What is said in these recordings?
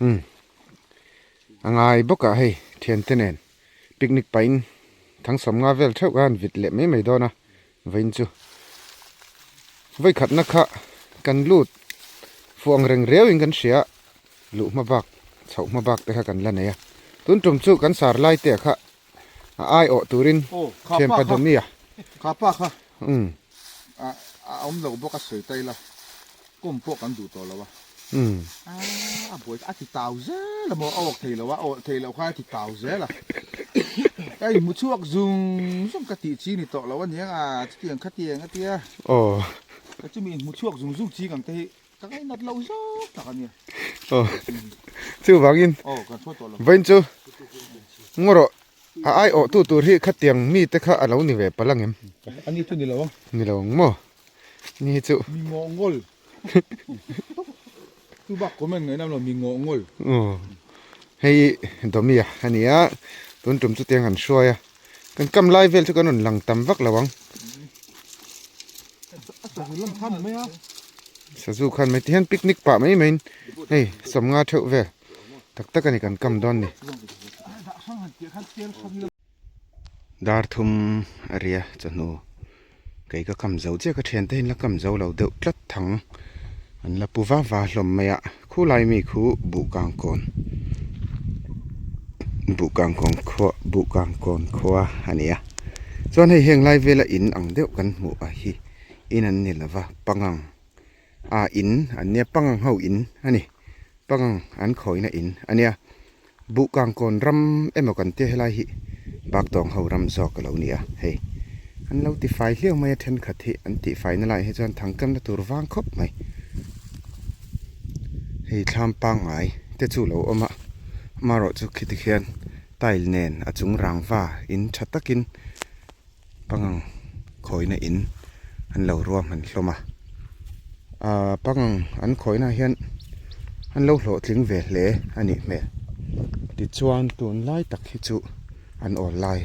Umm a ngai bawk ah hei thiante nen picnic pahin thang 50 vel theuh kha an vit leh mai mai dawn a vawiin chu vawikhatna kha kan lut fuh ang reng riau in kan hria luh hma bak chhoh hma bak te kha kan la nei a tun tum chu kan sar lai te kha a ai awh turin thianpa Dawmia kha pa kha umm a a awm loh bawk a sawi ta ila kawm pawh kan duh tawh lo a umm a buai a ti tau zel a maw a awk thei lo a awk thei loh khan a ti tau zel a ka inhmu chhuak zung zung ka tih chi ni tawh lo aniang a chutiang khatiang a tia aw ka chumi inhmu chhuak zung zung chi ang te hi Ka ngainat lo zawk tak a nia. Aw chuvangin Aw kan hruai tawh lo. Vawiin chu ngaw rawh a ai awh tu tur hi khatiang mi te kha a lo ni ve palh ang em? A ni chu ni lo ang. Ni lo ang maw? Ni hi chu. Mi ngawh ngawl. Chu bak comment ngaih nam lo mi ngawh ngawl. Aw hei Dawmia a ni a tun tum chu tiang han hruai a kan kam lai vel chu kan rawn lang tam vak lo ang. Sazu khan mai ti hian picnic pah mai mai in hei 50 theuh vel tak tak a ni kan kam dawn ni. Dar thum a ria chawhnu kei ka kam zo chiah ka thiante hian la kam zo lo deuh tlat thang an la pu va va hlawm mai a khulai mi khu buh kang kawn buh kang kawn khua buh kang kawn khua a ni a chuan hei heng lai vela in ang deuh kan hmuh a hi in an ni lova pangang ah in an nia pangang ho in a ni pangang an khawina in a nia buh kang kawn ram emaw kan tia helai hi bak tawng ho ram zawk a lo ni a hei an lo ti fai hliau mai a thenkhat hi an tih fai na lai hi chuan thang kamna tur vang khawp mai hei thlam pangngai te chu lo awm a amaherawh chu khiti khian tile nen a chung rangva in tha takin pangang khawina in an lo ruahman hlawm a ahh pangang an khawina ah hian an lo hlawhtling ve hle a nih hmel tichuan tunlai tak hi chu an awl lai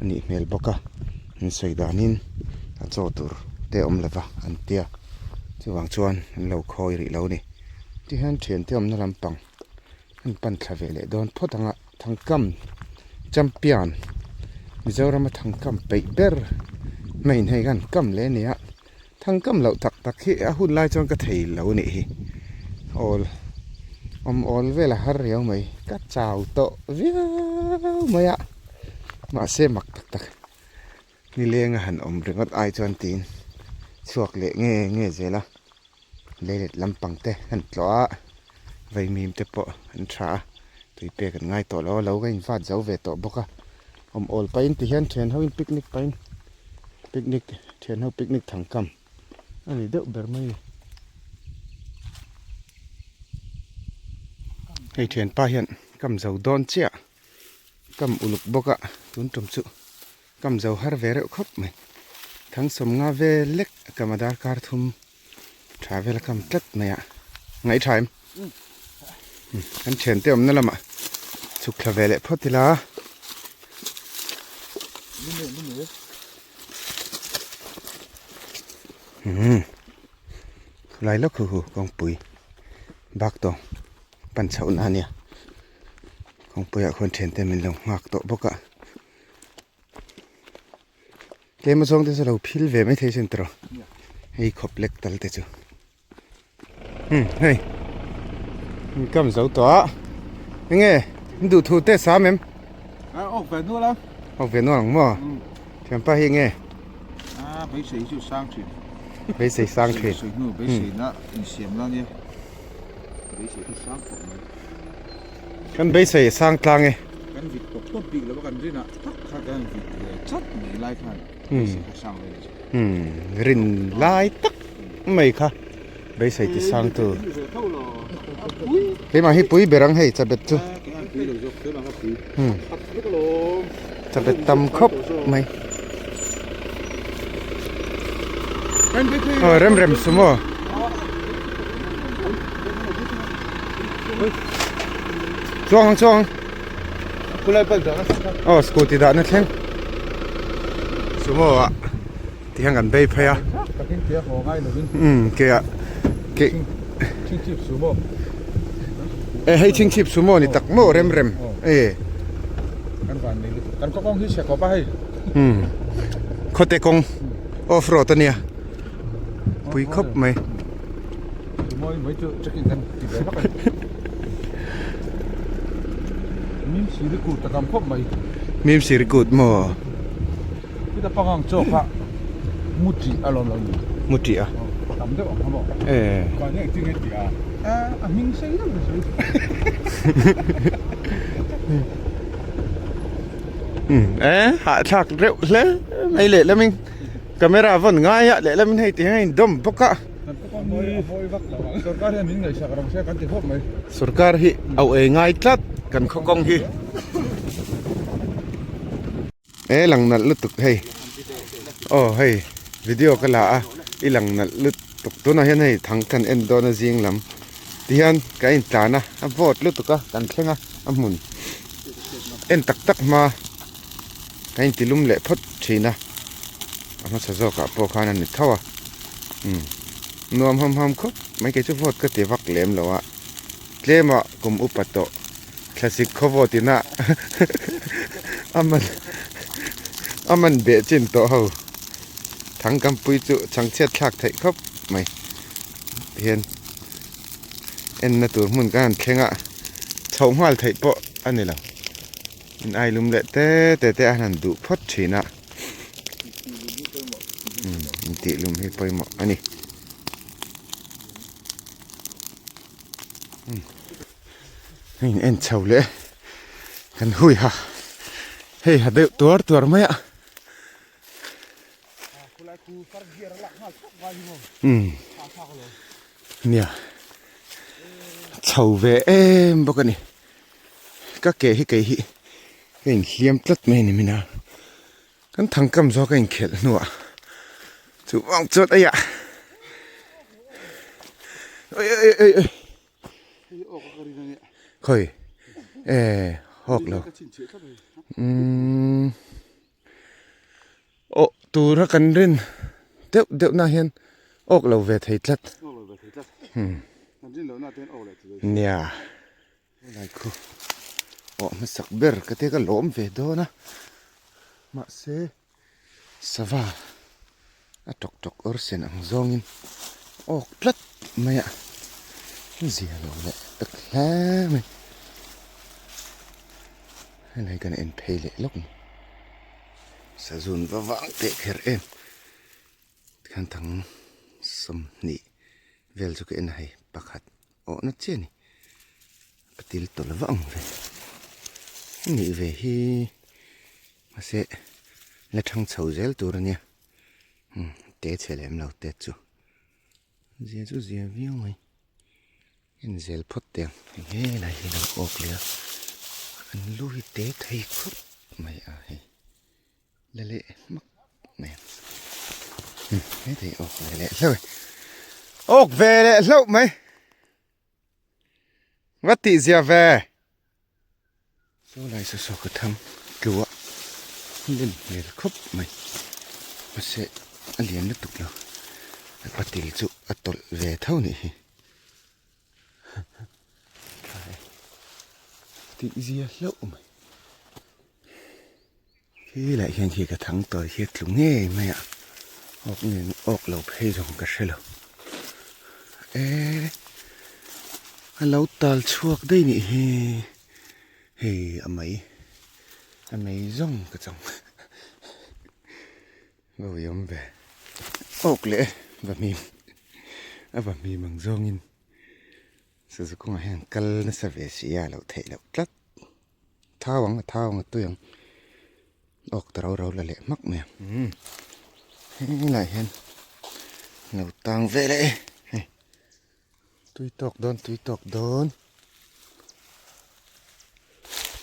a nih hmel bawk a an sawi danin a chaw tur te a awm lova an tia chuvang chuan an lo khawi rih lo a ni tihian thiante awmna lampang an pan thla ve leh dawn phawt ang a thangkam champion Mizoram a thangkam peih ber hmeiin hei khan kam leh a ni a thangkam loh tak tak hi a hun lai chuan ka thei lo a nih hi awl awm awl vel a har riau mai ka chau tawh viau mai a mahse mak tak tak nileng a han awm ringawt ai chuan tiin chhuak leh nge nge zel a. Leilet lampang te an tlawh a, vaimim te pawh an tha a, tui pek an ngai tawh lo a, lo ka invat zo ve tawh bawk a, awm awl pahin ti hian thian ho in picnic pahin picnic thian ho picnic thang kam a ni deuh ber mai a ni. Hei thianpa hian kam zo dawn chiah kam uluk bawk a tun tum chu. Kam zo har ve reuh khawp mai. Thang 50 vel lek a kam a darkar thum tha vel a kam tlat mai a. Ngaih tha em? Kan thian te awmna lamah chhuk thla ve leh phawt ila. Khulai lawk hu hu kawngpui bak tawng pan chhohna a nia. Kawngpuiah khuan thian te min lo nghak tawh bawk a. Tlem a zawng te chu lo phil ve mai thei sin tawh hei khawp lek tal te chu hmm hei in kam zo tawh a enge in duh thu te sam em a awk ve nual a awk ve nual ang maw thianpa hi enge a beisei chu sang thin beisei sang thin beisei hnu beisei na insiam la nia beisei chu sang khawp mai Kan beisei sang tlang e. Kan vit tawp tawp bik lo a kan rinah tak kha kan vit ve chat mai lai khan beisei kha sang ve leh Hmm rin lai tak mai kha beisei ti sang tu. Keimah hi pui ber ang hei chabet chu. Hmm chabet tam khawp mai. Aw rem rem sumo. Chuang ang chuang. Aw scooty dah na thleng. Sumo ah ti hian kan bei phei a. Umm ke ah ke. E hei chhingchhip sumo ni tak maw rem rem e. Kan van nei lutuk. Kan kawng hi chhe khawp a hei. Hmm. Khawte kawng off road ania. Pui khawp mai. Mawi mai chu checking kan ti ve vak a ni. Mim siri kut a tam khawp mai. Mim siri kut maw? Chita pangang chaw kha mu tih a lawm lo ni. Mu tih a. Tam deuh ang kha maw? E. Ka nge engtin nge tih a? A hming sei deuh ka sawi. E hahthlak reuh hle mai lehlam in camera vawn ngai a lehlam in hei ti hian a indawm bawk a. Sorkar hian min ngaihsak rang se kan ti khawp mai. Sorkar hi auh ei ngai tlat kan khaw kawng hi. E lang nalh lutuk hei aw hei video ka la a i lang nalh lutuk tunah hian hei thang kan en dawn a zing lam tihian ka intlan a a vawt lutuk a kan thleng a a hmun en tak tak hma ka intilum leh phawt thin a a hmasa zawkah pawh khan a ni tho a umm nuam ham ham khawp mai kei chu vawt ka ti vak lem lo a tlema kum upa tawh thlasik khaw vawt ina a man a man beh chin tawh ho thang kam pui chu chhangchhiat thlak theih khawp mai tihian enna tur hmun kan han thleng a chhoh nghal theih pawh a ni lo. In ai lum leh te te te a han duh phawt thin a umm intih lum hi pawimawh a ni umm hei in en chho leh kan hui ha hei ha deuh tuar tuar mai a umm nia chho ve em bawk a ni. Ka ke hi kei hi ka inhliam tlat mai a ni min a, kan thangkam zawk a inkhelh hnuah chu vang chuan eiah oi oi oi oi khawi e hawk lo umm aw tura kan rin deuh deuh na hian awk lo ve thei tlat nia. Helai khu awh hmasak ber ka te ka lawm ve dawn a mahse sava a tawk tawk awr sen ang zawngin awk tlat mai a zia lo leh tak hle mai helai kan en phei leh lawk ni sazun va vang teh kher em tikhan thang 20 vel chu ka en a hei pakhat. Awhna chiah a ni. Patil tawlh vak ang ve. A nih ve hi mahse la thang chho zel tur a nia. Umm te chhe lem lo te chu. Zia chu zia viau mai. En zel phawt teh ang. Eng nge lai hi lo awk leh a. An lu hi te thei khawp mai a hei. La leh hmak mai ang. Hei awk ve leh hlauh e. Awk ve leh hlauh mai. Va tih zia ve. Saw lai saw saw ka thang tlu a lem hmel khawp mai. Mahse a lian lutuk lo. A patil chu a tawlh ve tho nih hi. Tih zia hlauh mai. Khi lah hian khi ka thang tawi hi a tlu ngei mai a awk nge awk lo phei zawng ka hre lo e a lo tal chhuak daih nih hi hei a mei a mei zawng ka chang va ui awm ve awk leh va hmim a va hmim ang zawngin sazu kawngah hian kal nasa ve si a loh theih loh tlat. Thau ang a thau ang a tui ang awk ta rau rau la leh hmak mai ang umm helaiah hian lo tang ve leh e hei tui tawk dawn tui tawk dawn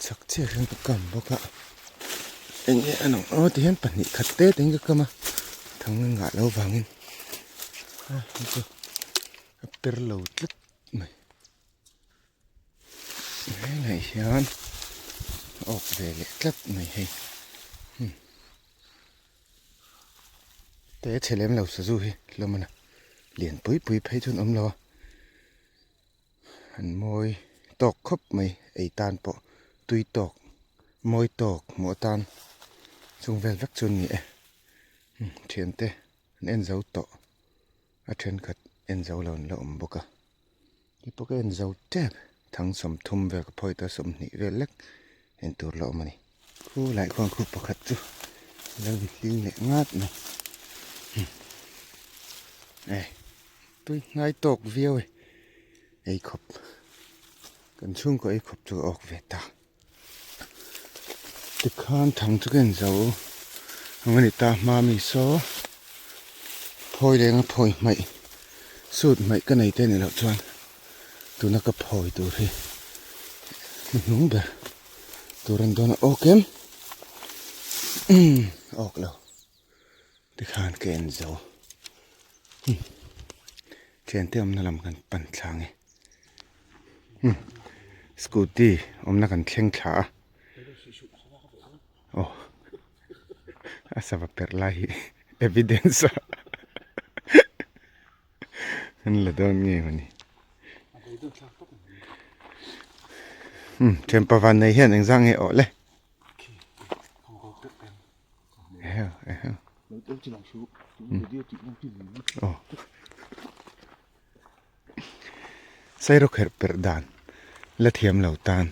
chak chiah hian ka kam bawk a eng nge a lang aw tihian pahnih khat te te in ka kam a thang ngah lo vangin a hei chu a per lo tlat mai. Helaiah hian awk ve leh tlat mai hei hmm te chhe lem lo sazu hi hlawm a na lian pui pui phei chuan awm lo a an mawi tawk khawp mai ei tan pawh tui tawk mawi tawk hmuh atan chung vel vek chu an ni e thiante an en zo tawh a thenkhat en zo lo an la awm bawk a hei pawh ka en zo tep thang 30 vel ka phawi ta 20 vel lek en tur la awm a ni khu lai khuan khu pakhat chu a lo inhling leh ngat mai e tui ngai tawk viau e ei khawp kan chhungkaw ei khawp chu a awk ve ta. Tikhan thang chu ka inzo ang a ni ta hma mi saw phawi leng a phawi hmaih suit hmaih ka nei te a nih loh chuan tuna ka phawi tur hi hnuhnung ber tur a ni dawn a awk em awk lo tikhan ka inzo thiante awmna lam kan pan thlang e. Scooty awmna kan thleng thla a aw a sava perh lai hi evidence a an la dawn nge mawni umm thianpa van nei hian engzah nge awh le eheu eheu aw. Sairawkherh perh dan la thiam lo tan.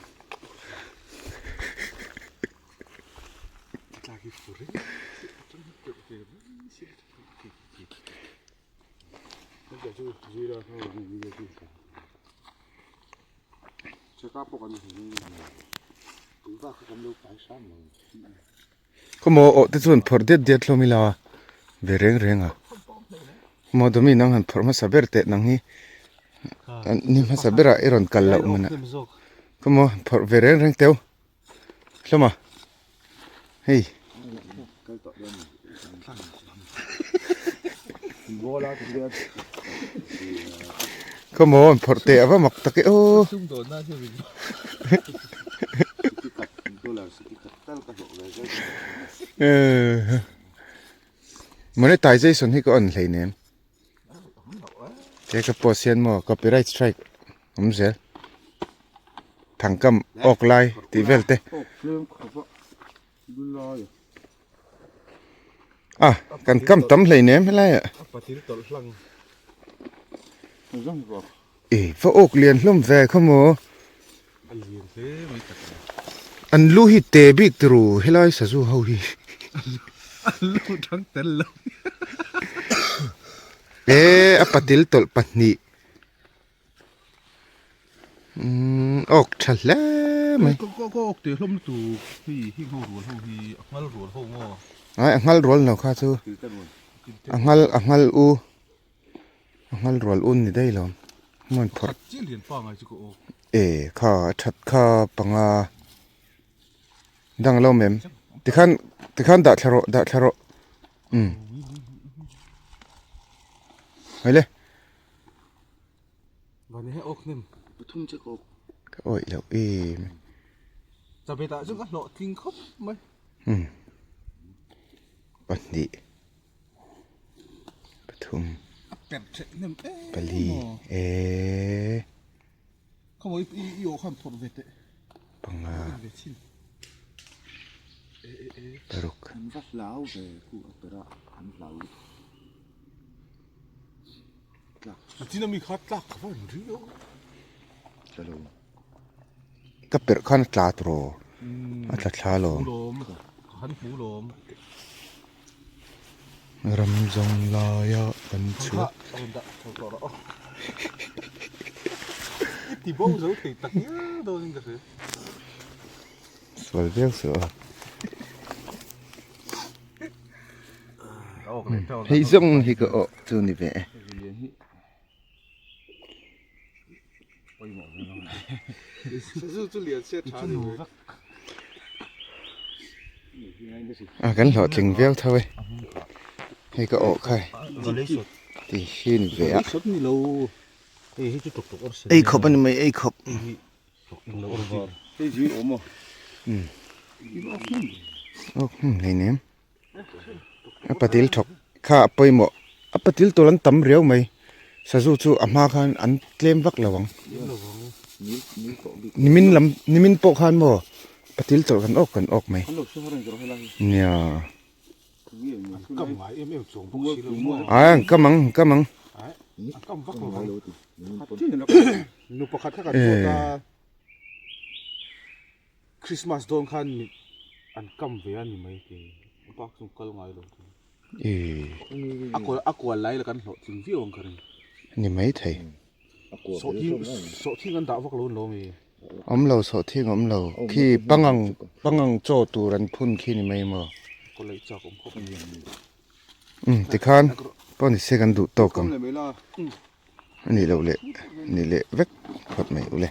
Khawmaw awh te chuan phawrh diat diat hlawm ila ve reng reng a khawmaw dawmi nang han phawrh hmasa ber teh nang hi ni hmasa berah i rawn kal loh man a khawmaw phawrh ve reng reng teu hlawm a hei. Khawmaw an phawrh teh ava mak tak e aw. Monetization hi ka on hlei nem he ka post hian maw copyright strike awm zel thangkam awk lai tih vel te a kan kam tam hlei nem helai ah e va awk lian hlawm ve kha maw. An lu hi te bik ti ru helai sazu ho hi. An lu thang tel lo. E a patil tawlh pahnih. Umm awk tha hle mai. Ka ka awk te hlawm lutuk hei hi ho rual ho hi a ngal rual ho maw. Ai a ngal rual lo kha chu. A ngal a ngal u. A ngal rual un ni daih lo hmun phawrh e kha a that kha panga dang lo mem tikhan tikhan dah thla rawh dah thla rawh umm hei le ka awih loh em umm pahnih. Pathum pali eee panga paruk. Ka perh khan a tla tawh a tla thla alawm. Ram zawng laia kan chhuah. Sual viau suh a. Hei zawng hi ka awh chu ni ve e. A kan hlawhtling viau tho e hei ka awh khai ti hi ni ve a ei khawp a ni mai ei khawp awk hmun hleinem a patil thawk kha a pawimawh a patil tur an tam riau mai sazu chu a hma khan an tlem vak lo ang. Nimin lam nimin pawh khan maw patil chawlh kan awk kan awk mai. Nia. Ai an kam ang an kam ang. Christmas dawn khan an kam ve a ni mai ti a bak chu kal ngai lo ti. A kual a kual lai la kan hlawh tling viau ang ka ring. Ni mai thei. Sawhthing sawhthing an dah vak lo an lo mi. Awm lo sawhthing awm lo khi pangang pangang chaw tur an phun khi ni mai maw. Kaw laih chak awm khawp mai. Umm tikhan pawh ni se kan duh tawk ang. A nih loh leh nih leh vek phawt mai ule.